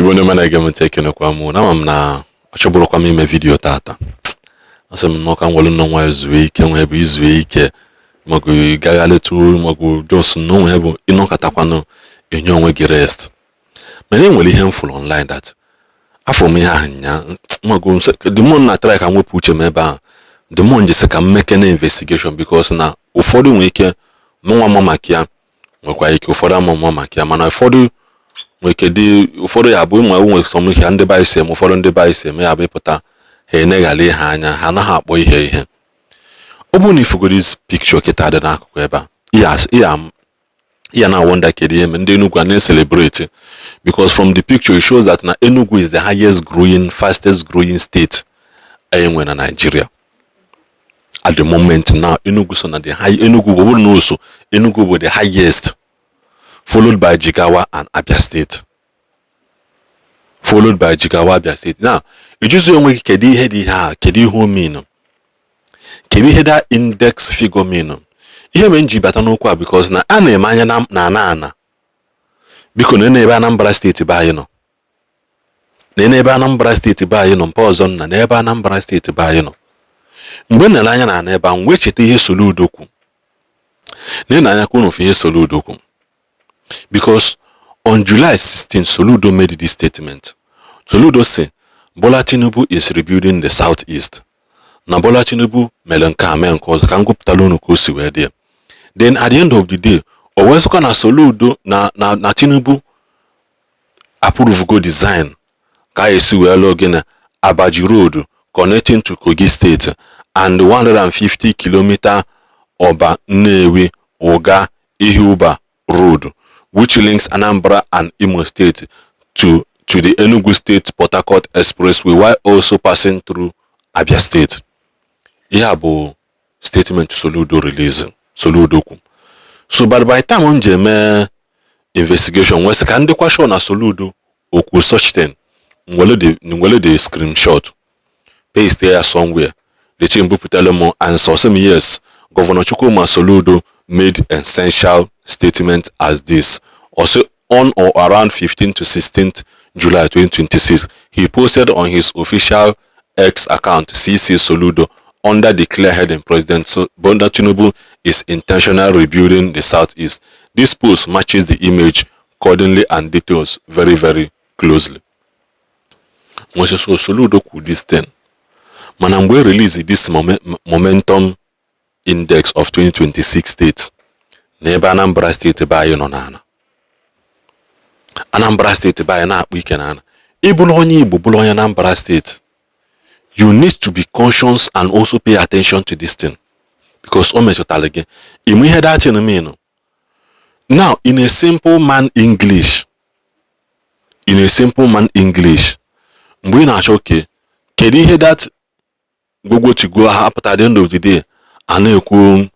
Igbo ndị ọma na-ege m ntị, ekenekwa m. Na ama m na achọbụrụkwa m ime video tata. Asị m nnọọ ka m were nnọọ nwayọ zuo ike, nwee bụ izue ike, maọbụ gagharịtụ, maọbụ just nnọọ nwee bụ ịnọkọtakwanụ enye onwe gị rest. Mana e nwere ihe m fụrụ online that afọ m ihe ahụ nya, maọbụ the more na try ka m wepụ uche m ebe ahụ, the more njisi ka m meke na investigation, because na ụfọdụ nwere ike mụnwa ma maka ya, nwekwa ike ụfọdụ ama mma maka ya. Mana ụfọdụ nwere ike dị, ụfọdụ ya bụ ịma nwere some ihe ndị be anyị si eme, ụfọdụ ndị be anyị si eme ya bụ ịpụta ha eneghala ihe anya, ha anaghị akpọ ihe ihe. Ọ bụrụ na ifugo this picture kịta dị n'akụkụ ebe a, iya na wonder kedu ihe ndị Enugu a na-celebrate, because from the picture it shows that na Enugu is the highest growing, fastest growing state anyị nwere na Nigeria at the moment. Now Enugu so na the high, Enugu bụ bụrụ na oso Enugu bụ the highest, followed by Jigawa and Abia State, followed by Jigawa, Abia State. Now ijuzi onwe gị, kedu ihe dị ihe a? Kedu ihe o mean? Kedu ihe that index figure mean? Ihe mere m ji bata n'okwu a, because na a na-eme anya na ana ana, biko, na ebe Anambra Steeti be anyị nọ, na ebe Anambra Steeti be anyị nọ, mpa ọzọ nna na ebe Anambra Steeti be anyị nọ. Mgbe m nere anya na ana ebe ahụ, wee cheta ihe Soludo kwu na anya ka unu fụ ihe Soludo kwu, because on July 16 Soludo made this statement. Soludo say Bola Tinubu is rebuilding the Southeast, na Bola Tinubu mere nke a, mee nke ọzọ. Ka m gụpụtara unu ka o si wee dị. Then at the end of the day, o wee sịkwa na Soludo na Tinubu approve go design ka a esi wee lụọ gịnị? Abaji Road connecting to Kogi State and 150 kilometer Ọba Nnewi Uga Ihuba Road, which links Anambra and Imo State to the Enugu State Port Harcourt Expressway while also passing through Abia State. Ihe a bụ statement Soludo release, Soludo kwu. So but by the time m ji eme investigation, nwee sị ka ndị kwa sure na Soludo okwu such thing, nwere the screenshot, paste ya somewhere, the thing bupụtara m answer, sị m yes, Governor Chukwuma Soludo made essential statement as this. Also on or around 15 to 16th July 2026, he posted on his official X account, CC Soludo, under the clear heading "President Bola Tinubu is intentionally rebuilding the Southeast." This post matches the image accordingly and details very, very closely. Nwesị so Soludo kwu this thing. Mana mgbe e release this momentum index of 2026 state, na ebe Anambra Steeti be anyị nọ n'ala, Anambra Steeti be anyị na-akpụ ike n'ala. Ịbụrụ onye Igbo, bụrụ onye Anambra Steeti, you need to be conscious and also pay attention to this thing, because o metụtara gị. Ịmụ ihe that thing mean? Now, in a simple man English, in a simple man English, mgbe ị na-achọ ke kedu ihe that gbogbo tigo apụta, at the end of the day a na-ekwu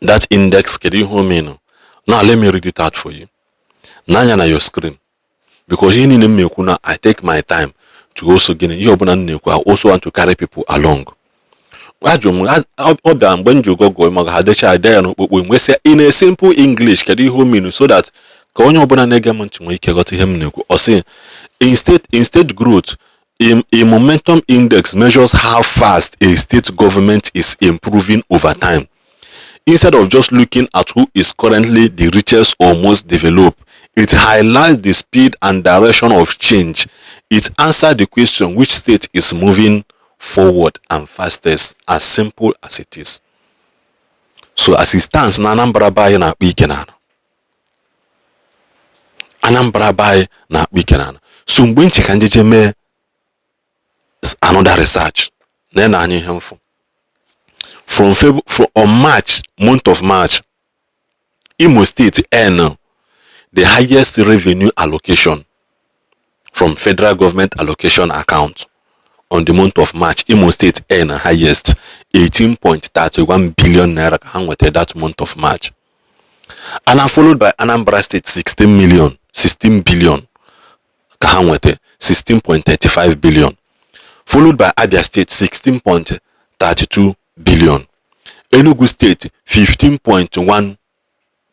that index, kedu ihe o mean? Now let me read it out for you n'anya na your screen, because ihe niile m na-ekwu na I take my time to also gịnị, ihe ọbụla m na-ekwu, I also want to carry people along. Ajụ m ọ bịa mgbe m ji Google maka ha decha ede ya n'okpokpo, mgbe sị in a simple English, kedu ihe o mean, so that ka onye ọbụla na-ege m ntị nwee ike ghọta ihe m na-ekwu. Ọ sị in state growth, a momentum index measures how fast a state government is improving over time. Instead of just looking at who is currently the richest or most developed, it highlights the speed and direction of change. It answers the question, which state is moving forward and fastest? As simple as it is. So as it stands na Anambra be anyị na-akpa ike n'ala, Anambra be anyị na-akpa ike n'ala. So mgbe nche ka njeje mee another research na anya ihe mfụ from February, from on March, month of March, Imo State earn the highest revenue allocation from federal government allocation account. On the month of March, Imo State earn highest 18.31 billion naira ka ha nweta that month of March, and followed by Anambra State, 16 million, 16 billion ka ha nweta, 16.35 billion, followed by Abia State, 16.32 billion, Enugu State, 15.1,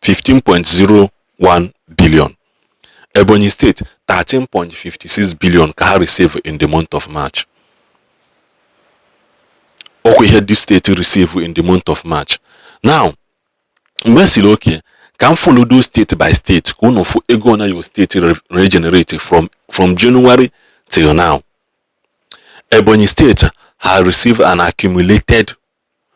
15.01 billion. Ebonyi State, 13.56 billion ka ha receive in the month of March. Ọkwa ihe this state receive in the month of March. Now, mgbe siri oke ka m follow those state by state ka unu fụ ego na your state regenerate from January till now. Ebonyi State has received an accumulated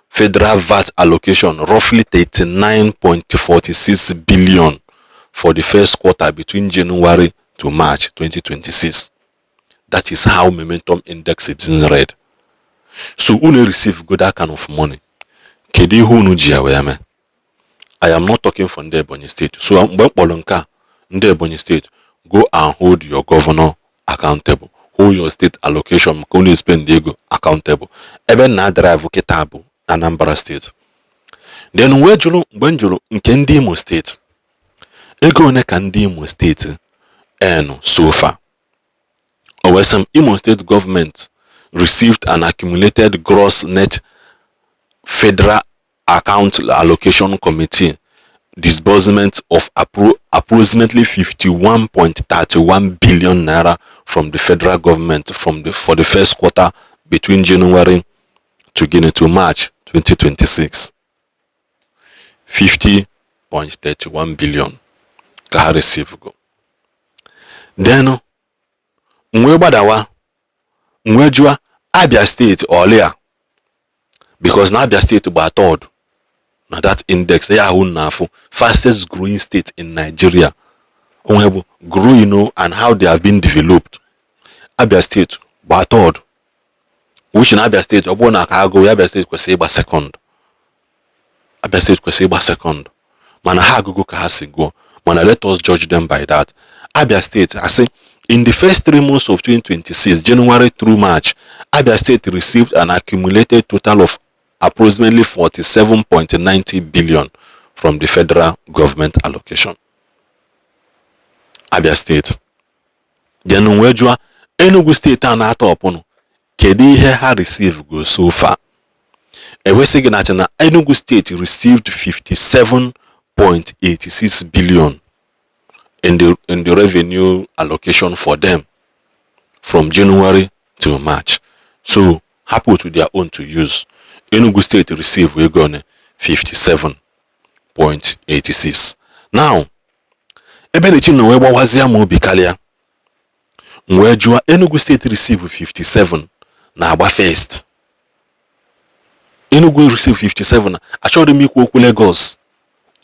federal VAT allocation roughly 39.46 billion for the first quarter between January to March 2026. That is how Momentum Index is being read. So unu receive go that kind of money, kedu ihe unu ji ya wee mee? I am not talking for ndị Ebonyi State. So mgbe m kpọrọ nke a, ndị Ebonyi State, go and hold your governor accountable, hold your state allocation maka unu spend ego accountable. Ebe m na-drive kịta bụ Anambra State. Then wee jụrụ, mgbe m jụrụ nke ndị Imo State, ego one ka ndị Imo State earn so far, o wee sị m Imo State government received an accumulated gross net federal account allocation committee disbursement of approximately 51.31 billion naira from the federal government from the for the first quarter between January to Guinea to March 2026. 50.31 billion ka ha receive go. Then wee gbadawa, wee jụọ Abia State ọlịa, because na Abia State gba third na that index ya ahụ na-afụ fastest growing state in Nigeria, onwe bụ growing and how they have been developed. Abia State gba third, which na Abia State, ọ bụrụ na ka agụ, Abia State kwesịrị ịgba second. Abia State kwesịrị ịgba second, mana ha agụgụ ka ha si gụọ, mana let us judge them by that. Abia State asị in the first 3 months of 2026, January through March, Abia State received an accumulated total of approximately 47.90 billion from the federal government allocation. Abia State. Then wee jụọ Enugu State a na-atọ ọpụnụ, kedu ihe ha receive go so far? Ewesị gị na na Enugu State received 57.86 billion in the revenue allocation for them from January to March. So ha put their own to use. Enugu State receive ego one? 57.86. Now, ebe na-echi na wee gbawazie m obi karịa, m wee jụọ, Enugu State receive 57 na-agba first. Enugu receive 57. Achọghị m ikwu okwu Lagos,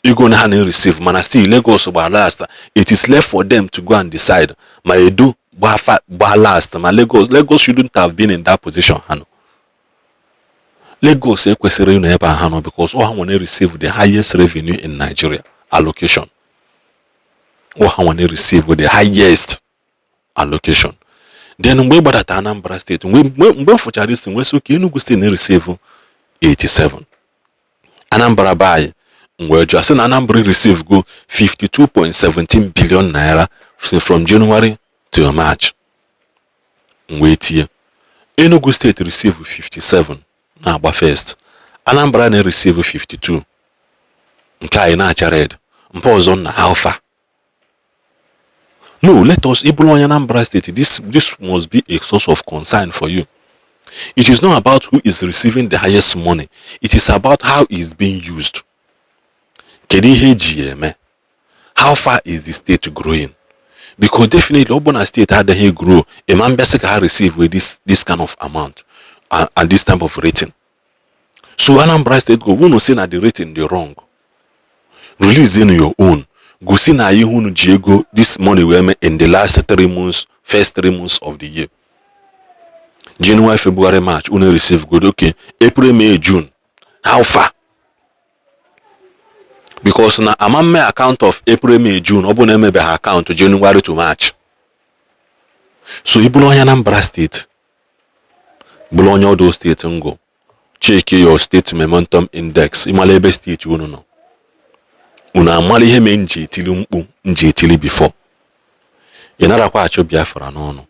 ego na ha na-receive, mana still Lagos gba last. It is left for them to go and decide ma Edo gba last, ma Lagos. Lagos shouldn't have been in that position ha nọ. Lagos ekwesịrị ịnọ ebe a ha nọ, because ọ ha nwere receive the highest revenue in Nigeria allocation. Ọ ha nwere receive the highest allocation. Then mgbe ị gbadata Anambra State, mgbe m fụchara isi nwesị oke Enugu State na-receive 87, Anambra be anyị, mgbe jụọ sị na Anambra receive go 52.17 billion naira from January to March. Wee tie Enugu State receive 57 na-agba first, Anambra na-receive 52, nke anyị na-acha red mpa ọzọ na how far? No, let us, ịbụrụ onye Anambra State, this must be a source of concern for you. It is not about who is receiving the highest money, it is about how it is being used. Kedu ihe eji ya eme? How far is the state growing? Because definitely, ọ bụ na state adịghị grow, ịma mbịasị ka ha receive with this kind of amount and this type of rating. So Anambra State go unu say na the rating dey wrong, release in your own, gosi na ihe unu ji ego this money wee mee in the last 3 months, first 3 months of the year, January, February, March. Unu receive good, okay, April, May, June, how far? Because na ama mme account of April, May, June, ọ bụ na emebeghị account January to March. So ị bụrụ onye Anambra State, bụrụ onye ọdụ state ngụ, check your state Momentum Index, ịmala ebe state unu nọ. Unu amala ihe mee nji etili mkpu nji etili before ị narakwa achọ Biafra n'ọnụ.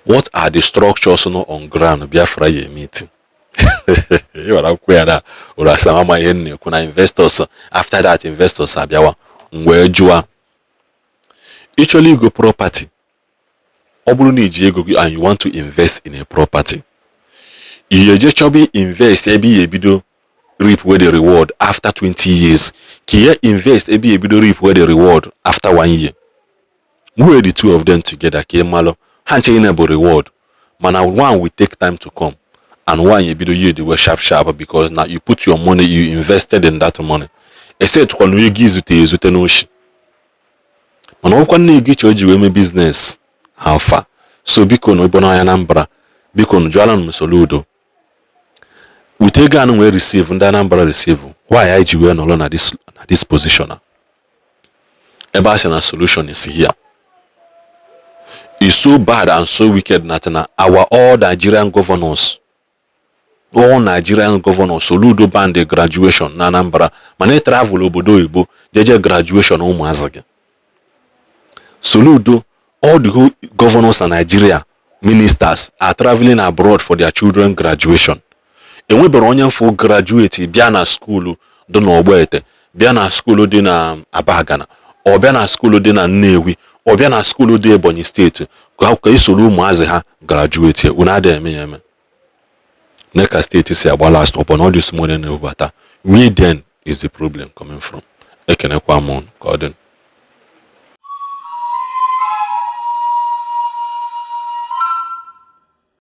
What are the structures nọ on ground Biafra ya emeti? Ịwara akwụkwọ ya na ụrụ asa ama ihe m na-ekwu na investors. After that, investors abịawa. Wee jụa Ịchọrọ igo property, ọ bụrụ na iji ego gị and you want to invest in a property, ị eje chọba invest ebe ị ebido reap wey the reward after 20 years, ka ihe invest ebe ị ebido reap wey the reward after one year. Weigh the two of them together ka ị malụ. Ha nche na bụ reward, mana one will take time to come and one ebido yield wey sharp sharp, because na you put your money, you invested in that money, except kwa na ego izute ezute n'oshi. Mana ọkwa nna ego ịchọ ji wee mee business alfa. So biko na ịbụ n'anya Anambra, biko na jụọla m Soludo, with ego anụ wee receive, ndị Anambra receive, why anyị ji wee nọrọ na this position a, ebe a sị na solution is here? Is so bad and so wicked that na our all Nigerian governors, all Nigerian governors, Soludo ban the graduation na Anambra, mana ị travel obodo oyibo jeje graduation ụmụazị gị. Soludo, all the whole governors na Nigeria, ministers are traveling abroad for their children graduation. Enwebere onye mfụ graduate bịa na school dị n'Ogbete, bịa na school dị na Abagana, ọ bịa na school dị na Nnewi, ọ bịa na school dị Ebonyi Steeti ka esoro ụmụazị ha graduate? Unu adịghị eme ya eme. Neka steeti si agba last upon all this money na-ebubata. Where then is the problem coming from? Ekenekwa m unu ka ọ dị.